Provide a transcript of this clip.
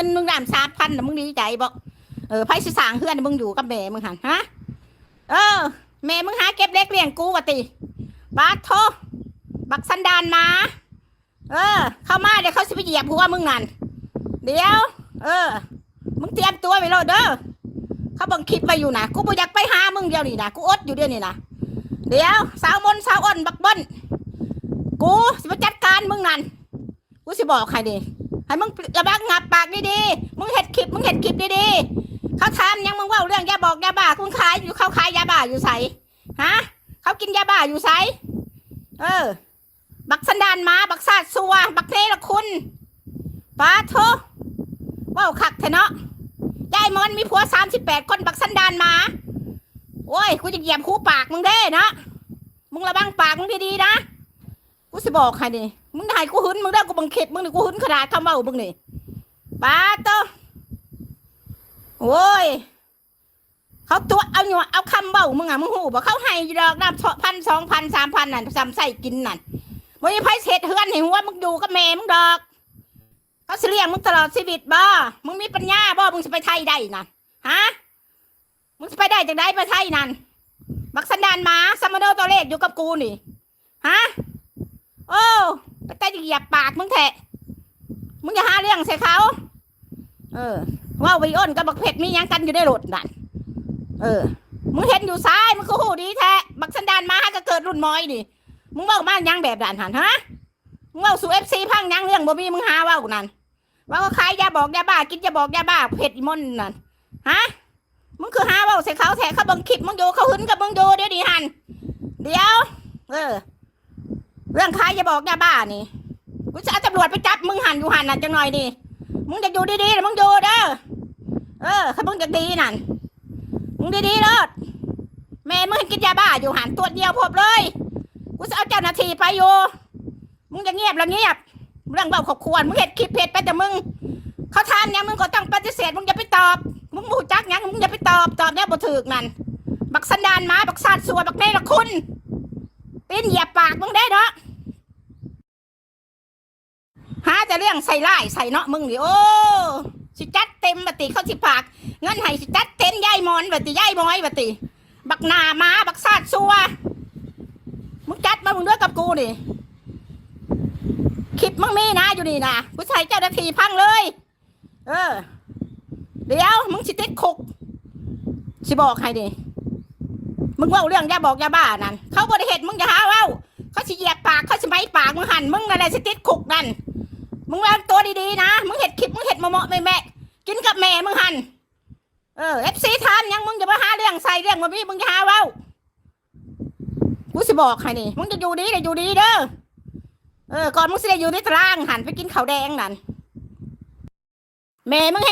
ນມຶງນ້ຳສາມພັນນະ ມຶງດີໃຈບໍ່? ເອີ ໃຜຊິສ້າງເຮືອນໃຫ້ມຶງຢູ່ກັບແມ່ມຶງຫັ້ນ ຮະ? ເອີ ແມ່ມຶງຫາເກັບເຫຼັກລ້ຽງກູວ່າຕິ? ປາດໂທ ບັກສັນດານໝາ ເອີ ເຂົ້າມາດຽວເຂົາຊິໄປຢຽບຫົວມຶງນັ້ນ ດຽວ ເອີ ມຶງຕຽມຕົວໄວ້ໂລດເດີ ເຂົາເບິ່ງຄລິບໄວ້ຢູ່ນະ ກູບໍ່ຢາກໄປຫາມຶງດຽວນີ້ນະ ກູອົດຢູ່ດຽວນີ້ນະ ດຽວ ສາວມົນ ສາວອ້ນ ບັກເບິ້ນ ກູຊິມາຈັດການມຶງນັ້ນ ກູຊິບອກໃຫ້ເດ້ ໃຫ້ມຶງລະວັງຫຍັບປາກດີໆ ມຶງເຮັດຄລິບ ມຶງເຮັດຄລິບດີໆ ເຂົາຖາມຫຍັງ ມຶງເວົ້າເລື່ອງຢາບອກຢາບ້າ ມຶງຂາຍຢູ່ ເຂົາຂາຍຢາບ້າຢູ່ໃສ ຮະ? ເຂົາກິນຢາບ້າຢູ່ໃສ? ເອີ ບັກສັນດານໝາ ບັກຊາດຊົ່ວ ບັກເນລະຄຸນ ປາໂທ ເວົ້າຄັກແທ້ເນາະ ຍາຍມອນມີຜົວສາມສິບແປດຄົນ ບັກສັນດານໝາ ໂອ້ຍ ກູຈະຢຽບຮູປາກມຶງເດ້ເນາະ ມຶງລະວັງປາກມຶງດີໆນະ ກູຊິບອກໃຫ້ນີ້ ມຶງໃຫ້ກູຫຶງມຶງເດີ ກູເບິ່ງຄລິບມຶງນີ້ ກູຫຶງຂະໜາດຄຳເວົ້າມຶງນີ້ ປາໂຕ ໂອ້ຍ ເຂົາຕົວະເອົາຍົວະເອົາຄຳເວົ້າມຶງອະ ມຶງຮູ້ບໍ່? ເຂົາໃຫ້ຢູ່ດອກນຳ ພັນ ສອງພັນ ສາມພັນນັ້ນ ສ່ຳໃຊ້ກິນນັ້ນ ບໍ່ມີໃຜເຮັດເຮືອນໃຫ້ຫົວມຶງ ຢູ່ກັບແມ່ມຶງດອກ ເຂົາຊິລ້ຽງມຶງຕະຫຼອດຊີວິດບໍ່? ມຶງມີປັນຍາບໍ່? ມຶງຊິໄປໄທໄດ້ນະ ຮະ? ມຶງຊິໄປໄດ້ຈັ່ງໃດໄປໄທນັ້ນ? ບັກສັນດານໝາ ສຳມະໂນຕົວເລກຢູ່ກັບກູນີ້ ຮະ? ໂອ້ ໄປແຕ່ຢຽບປາກມຶງແທ້ ມຶງຢ່າຫາເລື່ອງໃສ່ເຂົາ ເອີ ເວົ້າໄປອ້ນກັບບັກເພັດມີຫຍັງກັນຢູ່ໃນລົດນັ້ນ ເອີ ມຶງເຫັນຢູ່ໃສ? ມຶງຄືຮູ້ດີແທ້ ບັກສັນດານໝາ ຫາກະເກີດລຸ້ນໝອຍນີ້ ມຶງເວົ້າມາຫຍັງແບບນັ້ນຫັ້ນ ຮະ? ມຶງເວົ້າສູ່ເອັຟຊີຟັງຫຍັງ? ເລື່ອງບໍ່ມີມຶງຫາເວົ້ານັ້ນ ວ່າເຂົາຂາຍຢາບອກຢາບ້າ ກິນຢາບອກຢາບ້າ ເພັດອີ່ມົນນັ້ນ ຮະ? ມຶງຄືຫາເວົ້າໃສ່ເຂົາແທ້? ເຂົາເບິ່ງຄລິບມຶງຢູ່ ເຂົາຫຶງກັບມຶງຢູ່ ດຽວນີ້ຫັ້ນ ດຽວ ເອີ ເລື່ອງຂາຍຢາບອກຢາບ້ານີ້ ກູຈະເອົາຕຳຫຼວດໄປຈັບມຶງຫັ້ນ ຢູ່ຫັ້ນນະ ຈັກໜ່ອຍນີ້ ມຶງຢາກຢູ່ດີໆ ລະມຶງຢູ່ເດີ ເອີ ຄັນມຶງຢາກດີນັ້ນ ມຶງດີໆໂລດ ແມ່ມຶງໃຫ້ກິນຢາບ້າຢູ່ຫັ້ນ ຕົວດຽວພົບເລີຍ ກູຈະເອົາເຈົ້າໜ້າທີ່ໄປຢູ່ ມຶງຢ່າງຽບລະງຽບ ເລື່ອງເວົ້າຄອບຄົວ ມຶງເຮັດຄລິບເຮັດໄປແຕ່ມຶງ ເຂົາຖາມຫຍັງ ມຶງກໍຕ້ອງປະຕິເສດ ມຶງຢ່າໄປຕອບ ມຶງບໍ່ຮູ້ຈັກຫຍັງ ມຶງຢ່າໄປຕອບ ຕອບແນວບໍ່ຖືກນັ້ນ ບັກສັນດານໝາ ບັກຊາດຊົ່ວ ບັກເນລະຄຸນ ຕີນຢຽບປາກມຶງເດ້ເນາະ ຫາແຕ່ເລື່ອງໃສ່ຮ້າຍໃສ່ເນາະ ມຶງນີ້ ໂອ້ ຊິຈັດເຕັມວ່າຕິ ເຂົາຊິຝາກເງິນໃຫ້ ຊິຈັດເຕັມ ຍາຍໝອນວ່າຕິ ຍາຍໝອຍວ່າຕິ ບັກໜ້າໝາ ບັກຊາດຊົ່ວ ມຶງຈັດມາເບິ່ງເດີກັບກູນີ້ ຄລິບມຶງມີນະ ຢູ່ນີ້ນະ ກູຊິໃຫ້ເຈົ້າໜ້າທີ່ຟັງເລີຍ ເອີ ດຽວມຶງຊິຕິດຄຸກ ຊິບອກໃຫ້ນີ້ ມຶງເວົ້າເລື່ອງຢາບອກຢາບ້ານັ້ນ ເຂົາບໍ່ໄດ້ເຮັດ ມຶງຢ່າຫາເວົ້າ ເຂົາຊິຢຽບປາກ ເຂົາຊິໄໝປາກ ມຶງຫັ້ນ ມຶງນັ້ນແຫຼະຊິຕິດຄຸກນັ້ນ ມຶງລະວັງຕົວດີໆນະ ມຶງເຮັດຄລິບ ມຶງເຮັດເມາະໆແມະໆ ກິນກັບແມ່ມຶງຫັ້ນ ເອີ ເອັຟຊີຖາມຫຍັງ ມຶງຢ່າມາຫາເລື່ອງໃສ່ ເລື່ອງບໍ່ມີ ມຶງຢ່າຫາເວົ້າ ກູຊິບອກໃຫ້ນີ້ ມຶງຈະຢູ່ດີໄດ້ຢູ່ດີເດີ ເອີ ກ່ອນມຶງຊິໄດ້ຢູ່ໃນຕາລາງຫັ້ນ ໄປກິນເຂົ້າແດງນັ້ນ ແມ່ມຶງແຮ່ງ